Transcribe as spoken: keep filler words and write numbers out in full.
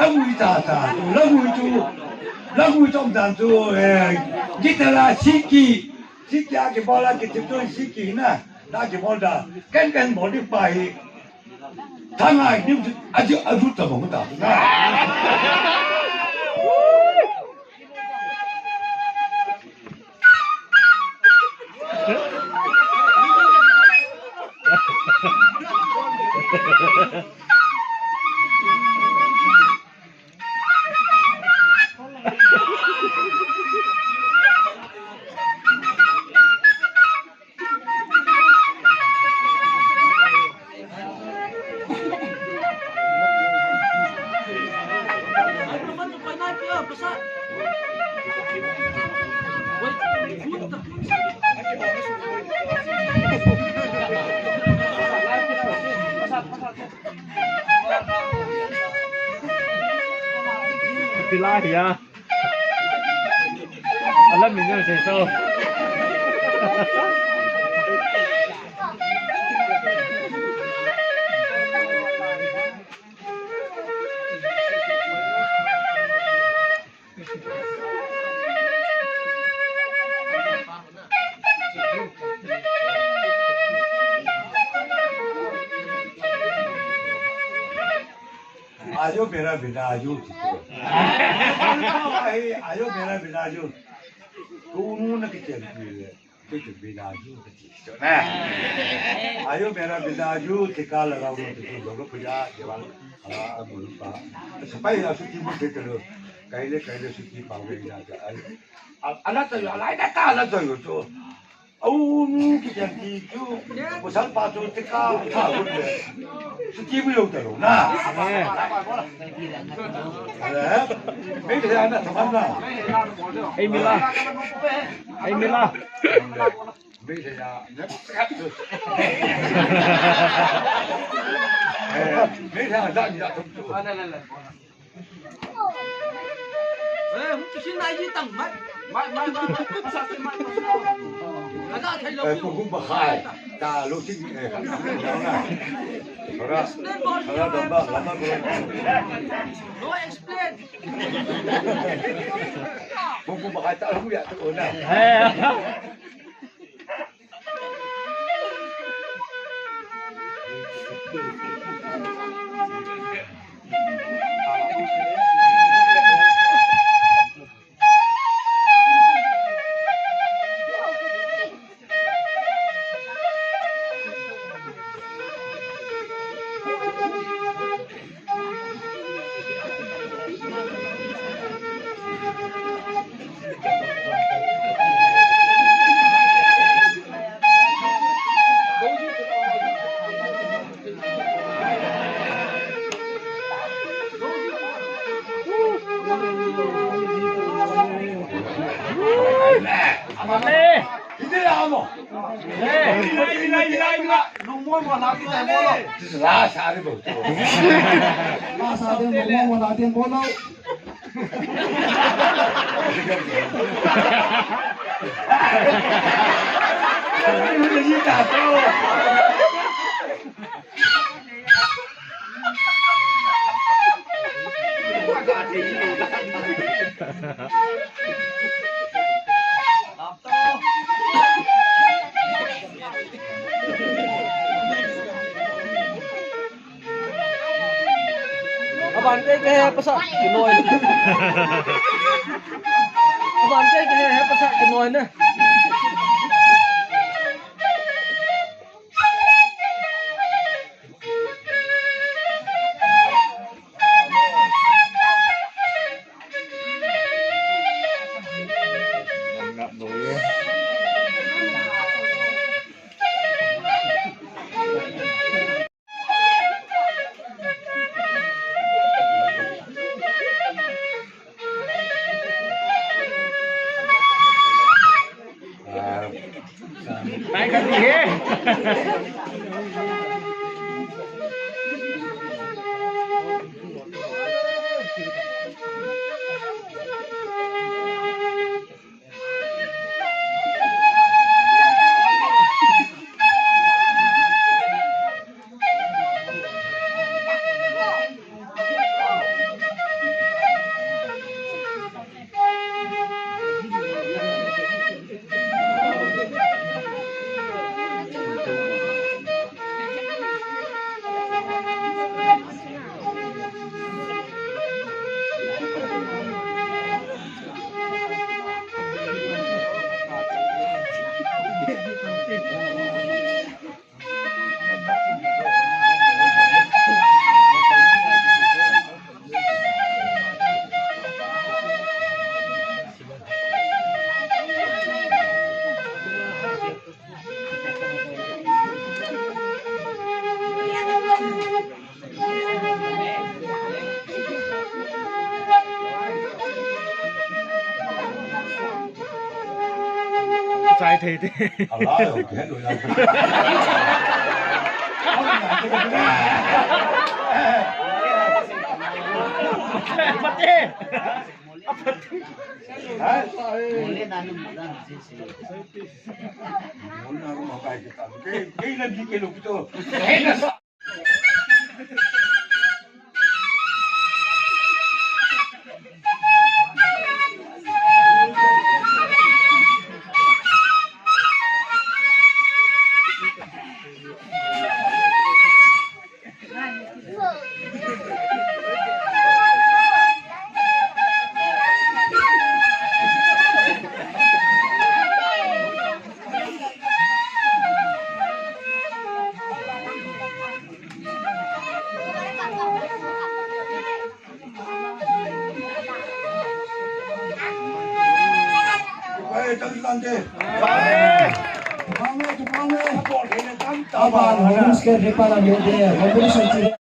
Langui ta ta, langui chu, langui chu um dan chu, eh, guitar a siki, siki a kibol a kichip chu siki na, na kibol da, ken ken bol di pa hi, thangai ni chu, aju, aju ta bol ta na. Pila ya. Alam minyo sa iso. Ajo mera bina ajo. Ajo mera bina ajo. Kunu na kichen. Kei chu bina ju kati chu na. Ajo mera bina ju tika lagao lo tu lo ko puja jawal. Ala amul pa. Sapai la suti mu te lo. Kaile kaile suti pa ve na. Ala ta yo, ala ta ala ta yo chu. Au nu ki jan ti chu. Ko sal pa chu tika tha hu le. Suti mu yo ta lo na. Eh? Mei te ana thaman na. Ei mila. Ei mila. Mei te ya. Eh, mei te ya da ni ya tum tu. Eh, hu tu sin nai ji tang mai. Mai, mai, mai, mai. Sa se mai, mai. Ana thai lo. Eh, ku hu ba khai. Ta lo sin, eh, khai. Ora. Explain bol. Ora, damba, lama bol. No explain. Ku hu ba khai ta lo ya tu na. Eh. Amen. Ila, ila, ila, ila. Lungmon mo la ti mo lo. La sa de bo. La sa de mo la de mo lo. Aban kei kahe pasal kinoi. Aban kei kahe pasal kinoi ne. Kai thei te. Ala lo ke lo ya. Pate. Ha? Mole na no mole na si si. Mole na no kai ke ta. Ke ke na di ke lo kito. Aban, Homes ke Repala Mode, Competition